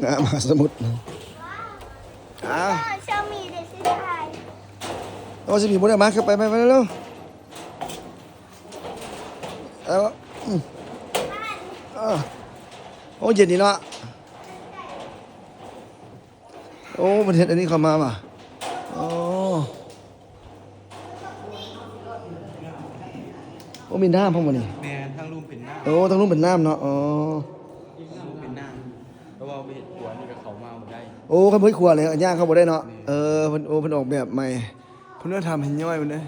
ນ້ຳມະຫາສະໝຸດ. ອ້າວ Show me the sky. ໂອ້ ຊິມີບໍ່ໄດ້ມາ ຂຶ້ນໄປ ໄປ ໄປເລັວ. ເອົາ ອືມ ເອີ ໂອ້ ເຢັນດີເນາະ. ໂອ້ ເພິ່ນເຮັດອັນນີ້ເຂົ້າມາວ່ະ. ໂອ້ ໂອ້ ມີນ້ຳພ້ອມບໍ່ນີ້? ແມ່ນ ທາງລຸ່ມເປັນນ້ຳ. ໂອ້ ທາງລຸ່ມເປັນນ້ຳເນາະ. ອໍ ທາງລຸ່ມເປັນນ້ຳ ເພາະວ່າໄປເຮັດຂົວນີ້ກໍເຂົ້າມາບໍ່ໄດ້. ໂອ້ ຄັນບໍ່ເຮັດຂົວເລີຍ ຍ່າງເຂົ້າບໍ່ໄດ້ເນາະ. ແມ່ນ ເອີ ເພິ່ນ ໂອ້ ເພິ່ນອອກແບບໃໝ່ ເພິ່ນວ່າທຳໃຫ້ຍ້ອຍພຸ້ນເດ້.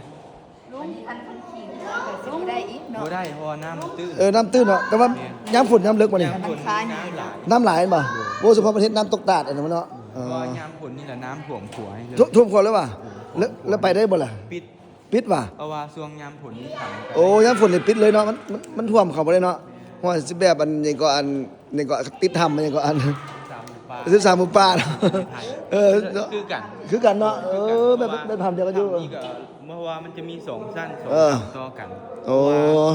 ລຸງ ອັນຄັນຂີ່ເຮືອກໍຊິບໍ່ໄດ້ອີກເນາະ. ບໍ່ໄດ້ ເພາະວ່ານ້ຳມັນຕື້ນ. ເອີ ນ້ຳຕື້ນເນາະ. ແຕ່ວ່າ ແມ່ນ ຍາມຝົນຍາມເລິກບໍ່ນີ້? ຍາມຝົນນ້ຳຫຼາຍ. ນ້ຳຫຼາຍບໍ່? ໂດຍ ໂອ້ ສະເພາະປະເທດນ້ຳຕົກຕາດອັນນັ້ນເນາະ. ເອີ ເພາະວ່າຍາມຝົນນີ້ລະນ້ຳຖ້ວມຂົວໃຫ້ເລີຍ. ຖ້ວມ ຖ້ວມຂົວເລີຍຫວາ? ແລ້ວ ແລ້ວໄປໄດ້ບໍ່ລະ? ປິດ ປິດຫວາ? ເພາະວ່າຊ່ວງຍາມຝົນນີ້ຂັງ. ໂອ້ ຍາມຝົນນີ້ປິດເລີຍເນາະ. ມັນ ມັນ ມັນຖ້ວມເຂົ້າບໍ່ໄດ້ເນາະ. ໂອ້ຍ ຊິແບບອັນຫຍັງກໍ ອັນ ຫຍັງກໍ ຕິດຖ້ຳຫຍັງກໍ ອັນ ສິບສາມໝູ່ປ່າ ສິບສາມໝູ່ປ່າ. ເອີ ຄືກັນ ຄືກັນເນາະ. ເອີ ແບບ ແບບຖ້ຳດຽວກັນຢູ່. ຖ້ຳນີ້ກໍ ເພາະວ່າມັນຈະມີສອງຊັ້ນ ສອງ ເອີ ຖ້ຳຕໍ່ກັນ. ໂອ້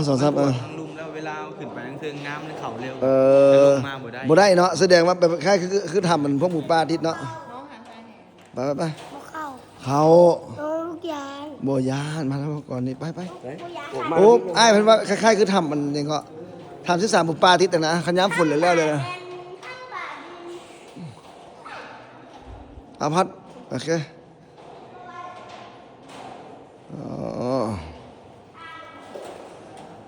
ສອງຊັ້ນ. ເອີ ທາງລຸ່ມແລ້ວ ເວລາເຮົາຂຶ້ນໄປທາງເທິງ ນ້ຳມັນເຂົ້າເລັວ. ເອີ ກໍລົງມາບໍ່ໄດ້. ບໍ່ໄດ້ເນາະ. ສະແດງວ່າແບບຄ້າຍໆ ຄື ຄືຖ້ຳມັນພວກໝູປ່າຕິດເນາະ. ໄປ ໄປ ໄປ ບໍ່ເຂົ້າ ເຂົ້າ. ໂອ້ ຢ້ານ ບໍ່ຢ້ານ. ມາແລ້ວກ່ອນນີ້ ໄປ ໄປ. ບໍ່ຢ້ານ. ໂອ້ ອ້າຍເພິ່ນວ່າຄ້າຍໆ ຄືຖ້ຳອັນຫຍັງເກາະ ຖ້ຳສິບສາມໝູ່ປ່າຕິດນະ. ຄັນຍາມຝົນແລ້ວ ແລ້ວເລີຍນະ. ອາພັດ ໂອເຄ.